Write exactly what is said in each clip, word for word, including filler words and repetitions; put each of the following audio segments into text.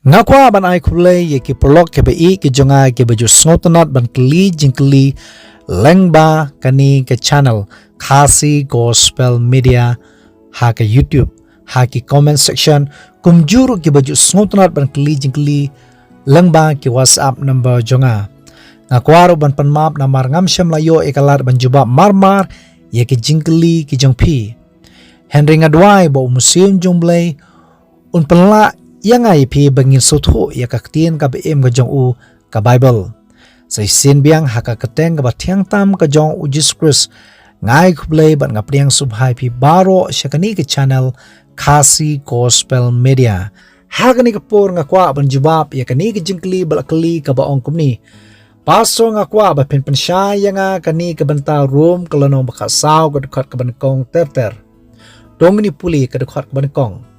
Nga kwah ban ai khublei ïa ki paralok kiba ïeit ki jong nga kiba ju sngewtynnat ban kylli jingkylli lyngba kane ka channel Khasi Gospel Media ha ka YouTube, ha ki comment section, kumjuh ruh kiba ju sngewtynnat ban kylli jingkylli lyngba ki WhatsApp number jong nga. Nga kwah ruh ban pan map namar ngam shym la ïoh ïa ka lad ban jubab mar mar ïa ki jingkylli ki jong phi. Hynrei nga duwai ba u Mynsiem jong U Blei un pynlah ïa nga ïa phi ba ngin sngewthuh ïa ka ktien kaba im ka jong u, ka Baibl. Sa shisien biang, ha ka kyrteng kaba thiang tam ka jong u Jisu Khrist, nga ai khublei bad nga pdiang sngewbha ïa phi baroh sha kane ka channel Khasi Gospel Media. Ha kane ka por nga kwah ban jubab ïa kane ka jingkylli ba la kylli kaba ong kumne: Pastor, nga kwah ba phin pynshai ïa nga kane ka bynta Rom ka lynnong ba khatsaw ka dkhot kaba nyngkong ter ter. To ngin ïa pule ka dkhot kaba nyngkong.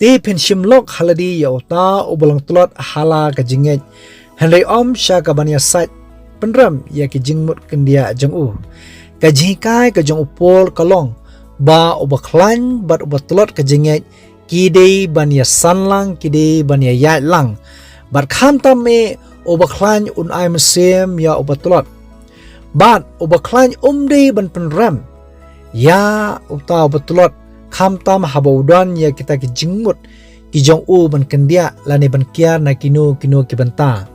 Te phin shim lok ha lade ïa uta uba long tlot ha la ka jingngeit, hynrei ym sha kaban ïasaid pynrem ïa ki jingmut khyndiat jong u. Ka jinghikai ka jong u Paul ka long ba uba khlaiñ bad uba tlot ka jingngeit ki dei ban ïasan lang, ki dei ban ïaïaid lang. Bad khamtam eh uba khlaiñ un ai mynsiem ïa uba tlot, bad uba khlaiñ um dei ban pynrem ïa uta uba tlot, khamtam haba u don ïa kita ki jingmut ki jong u ban khyndiat lane ban kiar na kino kino ki bynta.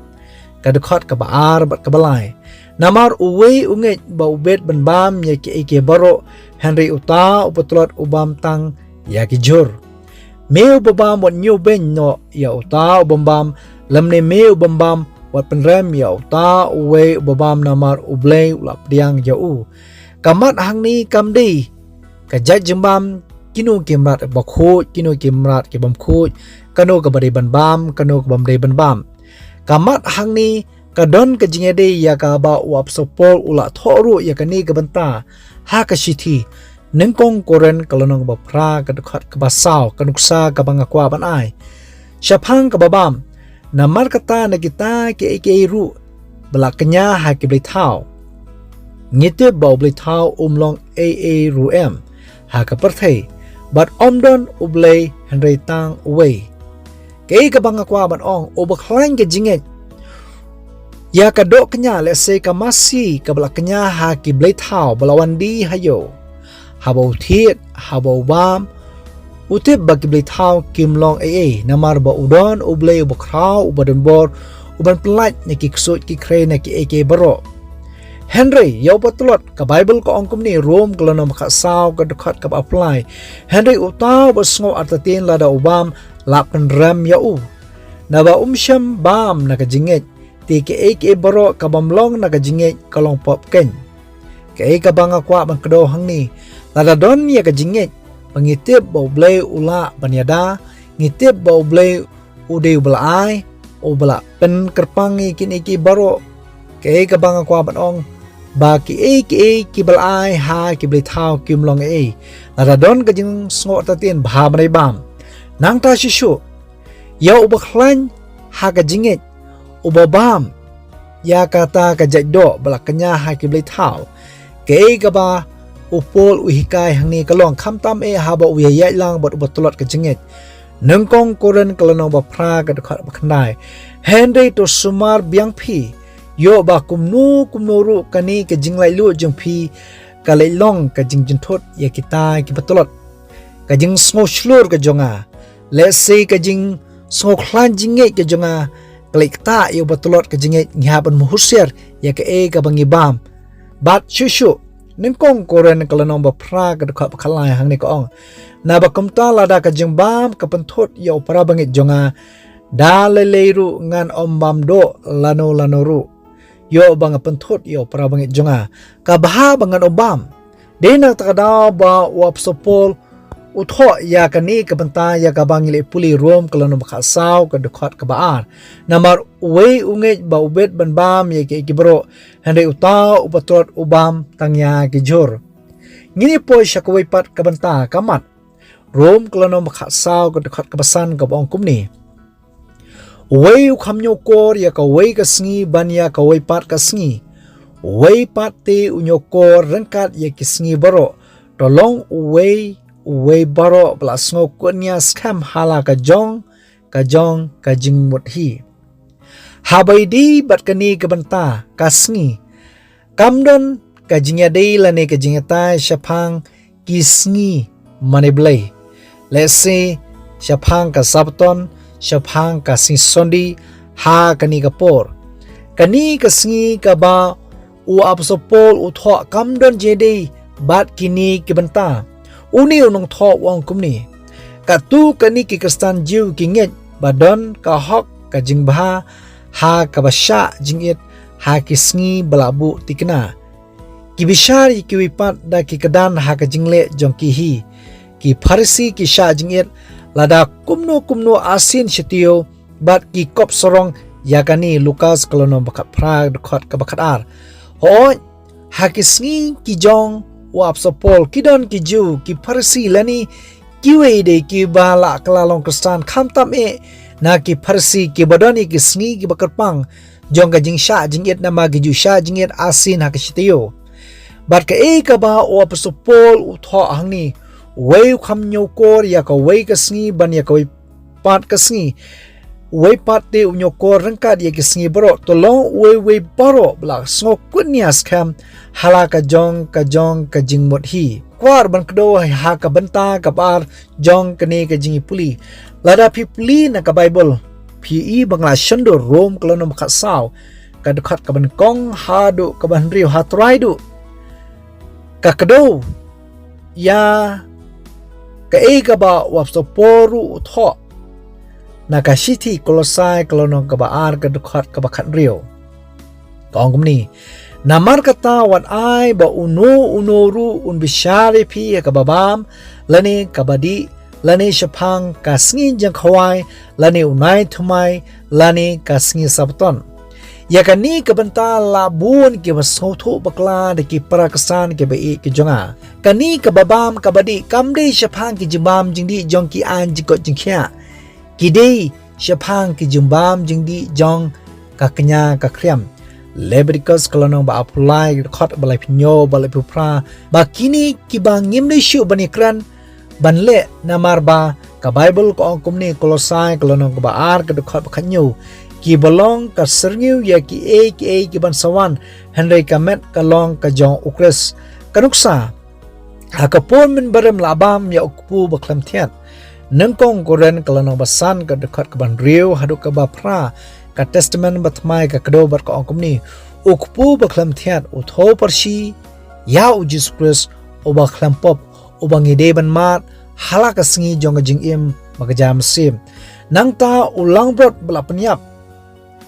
Ka dkhot kaba ar bad kaba lai. Namar uwei u ngeit ba u bit ban bam ïa kiei kiei baroh, hynrei uta uba tlot u bam tang ïa ki jhur. Me uba bam, wat ñiewbeiñ noh ïa uta u bym bam, lymne me u bym bam, wat pynrem ïa uta uwei uba bam, namar U Blei u la pdiang ïa u. Ka mat hangne kam dei ka jait jingbam, kino ki mrad bakhuid, kino ki mrad ki bym khuid, kano kaba dei ban bam, kano kaba ym dei ban bam. Ka mat hangne ka don ka jingïadei ïa kaba u Apostol Paul u la thoh ruh ïa kane ka bynta ha ka shithi Nyngkong Korinth ka lynnong ba phra ka dkhot kaba saw, ka nuksa kaba nga kwah ban ai. Shaphang kaba bam, namar kata na kita kiei kiei ruh ba la kñia ha ki blei thaw, ngi tip ba u blei thaw um long ei ei ruh em ha ka pyrthei, bad ym don U Blei hynrei tang uwei. Kaei kaba nga kwah ban ong, uba khlaiñ ka jingngeit ïa ka doh kñia, lehse ka masi kaba la kñia ha ki blei thaw ba la wan die ha ïew, haba u thied, haba u bam, u tip ba ki blei thaw kim long ei ei, namar ba u don U Blei uba khraw, uba don bor, uban pyllait na ki ksuid ki khrei, na kiei kiei baroh. Hynrei ïa uba tlot, ka Baibl ka ong kumne, Rom ka lynnong ba khatsaw ka dkhot kaba phra lai: Hynrei uta uba sngew artatien lada u bam la pynrem ïa u. Naba um shym bam na ka jingngeit, te kaei kaei baroh ka bym long na ka jingngeit ka long pop keiñ. Kaei kaba nga kwah ban kdew hangne, lada don ïa ka jingngeit ba ngi tip ba U Blei u lah ban ïada, ngi tip ba U Blei u dei uba la ai, uba la pynkyrpang ïa kine kiei baroh. Kaei kaba nga kwah ban ong, ba kiei kiei kiba la ai ha ki blei thaw kim long ei ei. Lada don ka jingsngew artatien, bha ban ïa bam. Nangta shuh shuh, ïa uba khlaiñ ha ka jingngeit, uba bam ïa kata ka jait doh ba la kñia ha ki blei thaw. Kaei kaba u Paul u hikai hangne ka long, khamtam eh haba u ïaïaid lang bad uba tlot ka jingngeit. Nyngkong Korinth ka lynnong ba phra ka dkhot ba khyndai: Hynrei to sumar biang phi, ïoh ba kumno kumno ruh kane ka jinglaitluid jong phi ka leit long ka jingjynthut ïa kita kiba tlot. Ka jingsngew shlur ka jong nga, lehse ka jingsngew khlaiñ jingngeit ka jong nga, ka leit ktah ïa uba tlot ka jingngeit, ngi hap ban husiar ïa kaei kaba ngi bam. Bad shuh shuh, Nyngkong Korinth ka lynnong ba phra ka dkhot ba khatlai hangne ka ong: Naba kumta lada ka jingbam ka pynthut ïa u parabangeit jong nga, da lei lei ruh ngan ym bam doh lano lano ruh. Ïoh ba nga pynthut ïa u parabangeit jong nga, ka bha ba ngan ym bam. Dei na kata ka daw ba u Apostol Paul u thoh ïa kane ka bynta ïa kaba ngi leit pule, Rom ka lynnong ba khatsaw ka dkhot kaba ar. Namar uwei u ngeit ba u bit ban bam ïa kiei kiei baroh, hynrei uta uba tlot u bam tang ïa ki jhur. Ngin ïa poi sha kawei pat ka bynta, ka mat. Rom ka lynnong ba khatsaw ka dkhot kaba san kaba ong kumne: Uwei u kham ñiewkor ïa kawei ka sngi ban ïa kawei pat ka sngi. Uwei pat te u ñiewkor ryngkat ïa ki sngi baroh. To long uwei uwei baroh ba la sngew kñia skhem ha la ka jong ka jong ka jingmut hi. Haba ïadei bad kane ka bynta ka sngi, kam don ka jingïadei lane ka jingïatai shaphang ki sngi mane blei. Lehse shaphang ka Sabaton, shaphang ka sngi Sunday, ha kane ka por. Kane ka sngi kaba u Apostol Paul u thoh kam don jingïadei bad kine ki bynta. Une u nongthoh u ong kumne: Katto katne ki Khristan Jiw ki ngeit ba don ka hok ka jingbha ha kaba shah jingit ha ki sngi ba la buh tikna. Ki bishar ïa kiwei pat da ki kyrdan ha ka jingleh jong ki hi. Ki Pharisi ki shah jingit lada kumno kumno arsien shi taïew bad ki kop sarong ïa kane. Lukas ka lynnong ba khatphra, dkhot kaba khatar. Hooid, ha ki sngi ki jong u Apostol Paul, ki don ki Jiw, ki Pharisi lane kiwei de kiba la kylla long Khristan, khamtam eh na ki Pharisi, kiba don ïa ki sngi kiba kyrpang jong ka jingshah jingit, namar ki ju shah jingit arsien ha ka shi taïew. Bad kaei kaba u Apostol Paul u thoh hangne: Uwei u kham ñiewkor ïa kawei ka sngi ban ïa kawei pat ka sngi, uwei pat te u ñiewkor ryngkat ïa ki sngi baroh. To long uwei uwei baroh ba la sngewkut nia skhem ha la ka jong ka jong ka jingmut hi. Kwah ruh ban kdew ha ka bynta kaba ar jong kane ka jingïapuli. Lada phi pule na ka Baibl, phi i ba nga la shon da Rom ka lynnong ba khatsaw, ka dkhot kaba nyngkong haduh kaba hynriew, ha trai duh ka kdew ïa kaei kaba u Apostol Paul ruh u thoh na ka shithi Kolosai ka lynnong kaba ar, ka dkhot kaba khathynriew. Ka ong kumne: Namar kata wat ai ba uno uno ruh un bishar ïa phi ha kaba bam lane kaba dih, lane shaphang ka sngi jingkhawai, lane u nai thymmai, lane ka sngi Sabaton. Ïa kane ka bynta la bun kiba sngewthuh bakla da ki para Khristan kiba ïeit ki jong nga. Kane kaba bam kaba dih kam dei shaphang ki jingbam jingdih jong ki aiñ jingkoit jingkhiah. Ki dei shaphang ki jingbam jingdih jong ka kñia ka khriam. Leviticus ka lynnong ba arphew lai, dkhot ba laiphew hynñiew bad laiphew phra, ba kine kiba ngim dei shuh ban ïakren ban leh, namar ba ka Baibl ka ong kumne, Kolosai ka lynnong kaba ar, ka dkhot ba khathynñiew: Kiba long ka syrngiew ïa kiei kiei kiban sa wan, hynrei ka met ka long ka jong u Khrist. Ka nuksa: Ha ka por mynbarim la bam ïa u kpu bakhlem thiat. Nyngkong Korinth ka lynnong ba san, ka dkhot kaba hynriew haduh kaba phra, ka Testament Bathymmai ka kdew bad ka ong kumne: U kpu bakhlem thiat u thew pyrshah ïa u Jisu Khrist uba khlem pop, uba ngi dei ban mad ha la ka sngi jong ka jingim ba ka jam sim. Nangta u langbrot ba la pynïap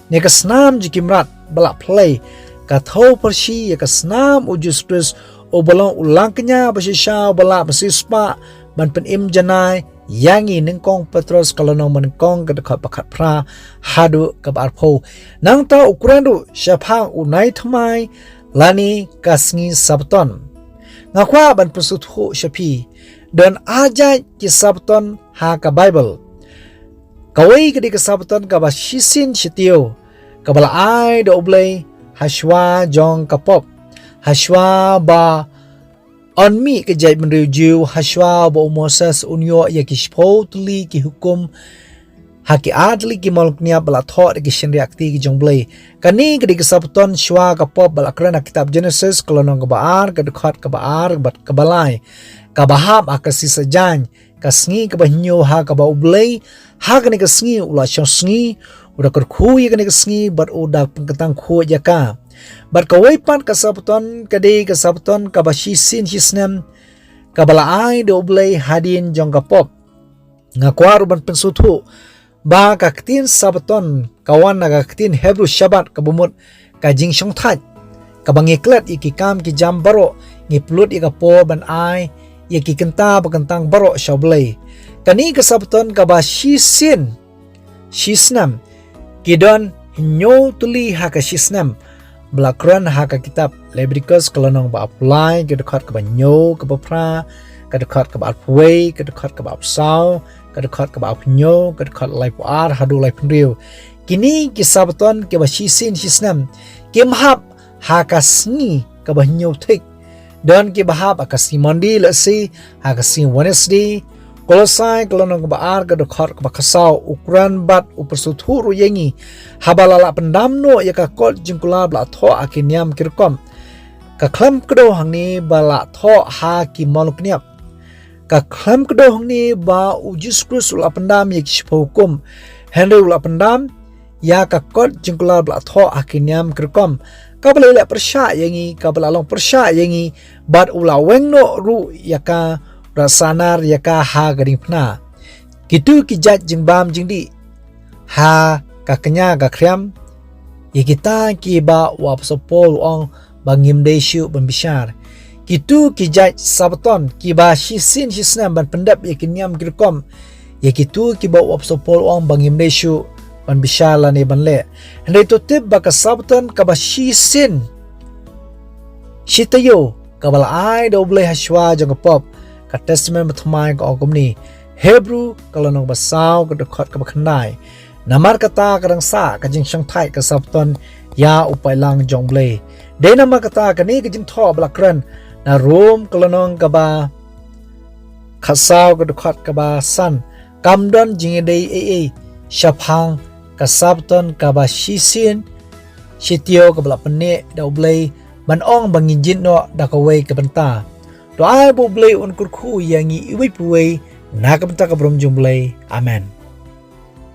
ne ka snam jong ki mrad ba la phlei, ka thew pyrshah ïa ka snam u Jisu Khrist, uba long u langkñia ba shisha, uba la ba siewspah ban pynim janai ïa ngi. Nyngkong Petros ka lynnong ba nyngkong, ka dkhot ba khatphra haduh kaba arphew. Nangta u kren ruh shaphang u nai thymmai lane ka sngi Sabaton. Nga kwah ban pynsngewthuh sha phi, don ar jait ki Sabaton ha ka Baibl. Kawei ka dei ka Sabaton kaba shisien shi taïew, kaba la ai da U Blei hashwa jong ka pop, hashwa ba yn mih ka jaitbynriew Jiw, hashwa ba u Moses un ïoh ïa ki shiphew tylli ki hukum ha ki ar tylli ki mawlynnep ba la thoh da ki shynriah kti ki jong U Blei. Kane ka dei ka Sabaton shwa ka pop ba la kren ha kitab Jenesis ka lynnong kaba ar, ka dkhot kaba ar bad kaba lai, kaba hap ha ka sngi Saitjaiñ, ka sngi kaba hynñiew ha kaba U Blei ha kane ka sngi u la shong sngi, u da kyrkhu ïa kane ka sngi bad u da pynkyntang khuid ïa ka. Bad kawei pat ka Sabaton ka dei ka Sabaton kaba shisien shi snem, kaba la ai da U Blei hadien jong ka pop. Nga kwah ruh ban pynsngewthuh ba ka ktien Sabaton ka wan na ka ktien Hebru Shabbat, kaba mut ka jingshongthait, kaba ngi klet ïa ki kam ki jam baroh, ngi pynlut ïa ka por ban ai ïa ki kynta ba kyntang baroh sha U Blei. Kane ka Sabaton kaba shisien shi snem, ki don hynñiew tylli ha ka shi snem ba la kren ha ka kitab Leviticus ka lynnong ba arphew lai, ka dkhot kaba hynñiew, kaba phra, ka dkhot kaba arphew wei, ka dkhot kaba arphew saw, ka dkhot kaba arphew hynñiew, ka dkhot laiphew ar haduh laiphew hynriew. Kine ki Sabaton kiba shisien shi snem kim hap ha ka sngi kaba hynñiew thik. Don kiba hap ha ka sngi Monday, lehse ha ka sngi Wednesday, Kolosai ka lynnong kaba ar ka dkhot kaba khatsaw, u kren bad u pynsngewthuh ruh ïa ngi, haba la lah pyndam noh ïa ka kot jingkular ba la thoh ha ki niam ki rukom. Ka khlem kdew hangne ba la thoh ha ki mawlynnep. Ka khlem kdew hangne ba u Jisu Khrist u la pyndam ïa ki shiphew hukum. Hynrei u la pyndam ïa ka kot jingkular ba la thoh ha ki niam ki rukom, kaba la leh pyrshah ïa ngi, kaba la long pyrshah ïa ngi, bad u la weng noh ruh ïa ka, u la sanar ïa ka ha ka diengphna. Kitu ki jait jingbam jingdih ha ka kñia ka khriam, ïa kita kiba u apostol Paul u ong ba ngim dei shuh ban bishar. Kitu ki jait Sabbaton kiba shisien shisnem ban pyndep ïa ki niam ki rukom, ïa kitu kiba u apostol Paul u ong ba ngim dei shuh ban bishar lane ban leh. Hynrei to tip ba ka Sabbaton kaba shisien shi taïew kaba la ai da U Blei ha shuwa jong ka pop, ka Testament Bathymmai ka ong kumne. Hebru ka lynnong ba saw ka dkhot kaba khyndai. Namar kata ka dang sah ka jingshongthait ka Sabbaton ïa u paidlang jong U Blei. Dei namar kata kane ka jingthoh ba la kren na Rom ka lynnong kaba khatsaw ka dkhot kaba san. Kam don jingïadei ei ei shaphang ka Sabbaton kaba shisien shi taïew kaba la pynneh da U Blei ban ong ba ngin jied noh da kawei ka bynta. To ai ba U Blei un kyrkhu ïa ngi iwei pa iwei na ka bynta ka burom jong U Blei. Amen.